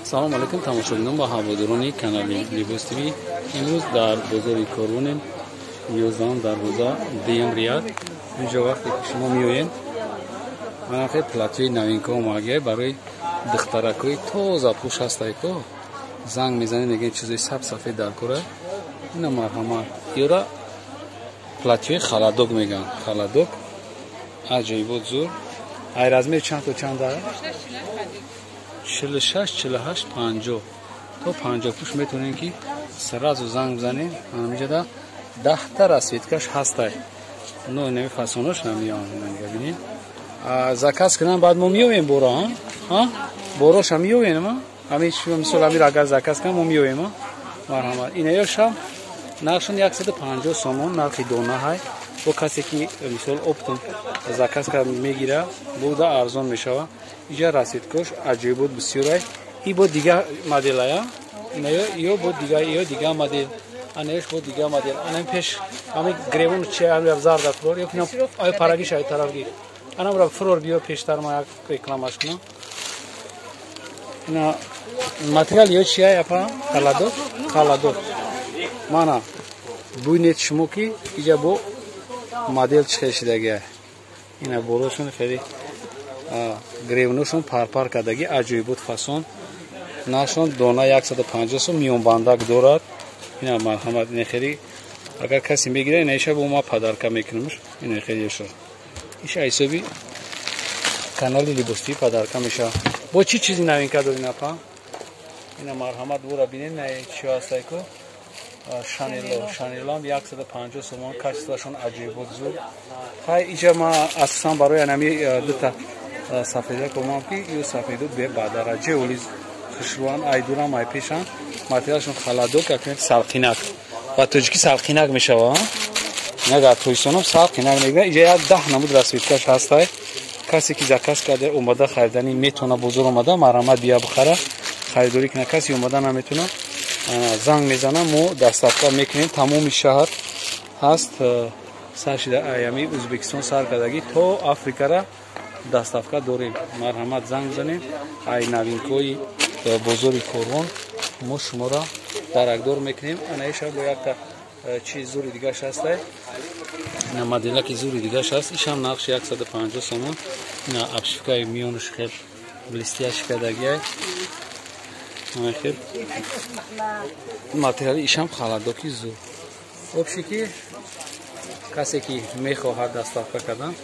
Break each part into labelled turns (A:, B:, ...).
A: Салом алейкум, тамошобинон ва ҳаводорони канали Либос ТВ. Имрӯз дар бозори Корвонем, 11 дарвоза, дуюм ряд. Инҷо вақте ки шумо меоед, мана хел платьёи новинка омагия барои духтаракҳои тозапӯш ҳастайко. Занг мезанед, мегӯед, чизои саб сафед дар кора. Ина, марҳамат. Ёра платьёи холодок мегӯянд. Холодок аҷоибот, зур. Ай размер чанд то чанд? 46, 48, 50 то 50 пӯш метавонем, ки сразу занг бизанем. Ҳаминҷода 10-та расцветкаш ҳастай. Но инами фасонош намеён, бибинед. Заказ кунам, баъд мо меёвем бора, бороша меёвем. Ҳамин, мисол, ҳамир агар заказ кунам, мо меёвем. Марҳамат, инаёшам нархшон 150 сомон, нархи дона ҳай. Бо касе ки, мисол, оптом заказ кард, мегира, буда арзон мешава. Иҷа расцветкош аҷоибот бисёрай. И бо дига моделая, инаё ё бо дига, ё дига модел, анаёш бо дига модел. Анам пеш ҳами гревон чи, ҳами зарда фурор ё кинам, ай парагиш, ай тараф гир. Анамра фурор, биё пештар, ма як рекламаш кунам. Ина материал ё чия, апа? Холодок, холодок. Мана, бубинед шумо, ки иҷа бо модел чӣ хел шидагия. Ина болошон хеле гревношон парпар кардаги, аҷоибот фасон. Нархшон дона 150 сом, миёнбандак дорад. Ина, марҳамат, ина хеле агар касе мегира, ина иша бо ма подарка мекунамш. Ина хеле иша, иша ҳисоби канали Либос ТВ подарка мешавад. Бо чӣ чизи новинка дорин, апа? Ина, марҳамат, бура бинед, на чиё ҳастайку. Шанело, шанелоам 150 сомон, качествоашон аҷоибот, зуд. Хай, иҷа ма асосан барои анами дута сафедак омам, ки ё сафеду ба дараҷаи оли хушрӯан, айдурам, ай пешан. Материалшон холодок, акнак салқинак, ба тоҷикӣ салқинак мешава. Ина дар тоҷикистонам салқинак мегӯянд. Иҷа як 10 намуд расцветкаш ҳастай. Касе ки заказ карда, омада харидани метавона, бозор омада, марҳамат, бия, бихара, харидорӣ кунад. Касе омада наметавона, занг мезанам, мо доставка мекунем. Тамоми шаҳр ҳаст, сар шида аями Ӯзбекистон сар кардагӣ то Африкара доставка дорем. Марҳамат, занг бизанем. Ай новинкои бозори Корвон мо шуморо даракдор мекунем. Анаиша бо якта чиз зури дигаш ҳастай. Ина моделаки зури дигаш ҳаст, ишам нархши 150 сомон. Ина обшивкаи миёнаш хел блестящий кардагиай, хел материали ишам холодоки зур. Вообще ки касе ки мехоҳад доставка кардан,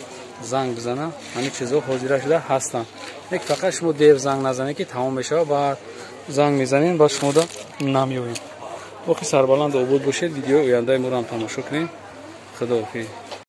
A: занг бизана. Ҳамин чизҳо ҳозира шуда ҳастанд. Лек фақат шумо дер занг назанед, ки тамом мешавад, баъд занг мезанем, баъд шумода намеёбем. Боқи сарбаланд обод бошед, видеои ояндаи моро ҳам тамошо кунед. Худоҳофиз.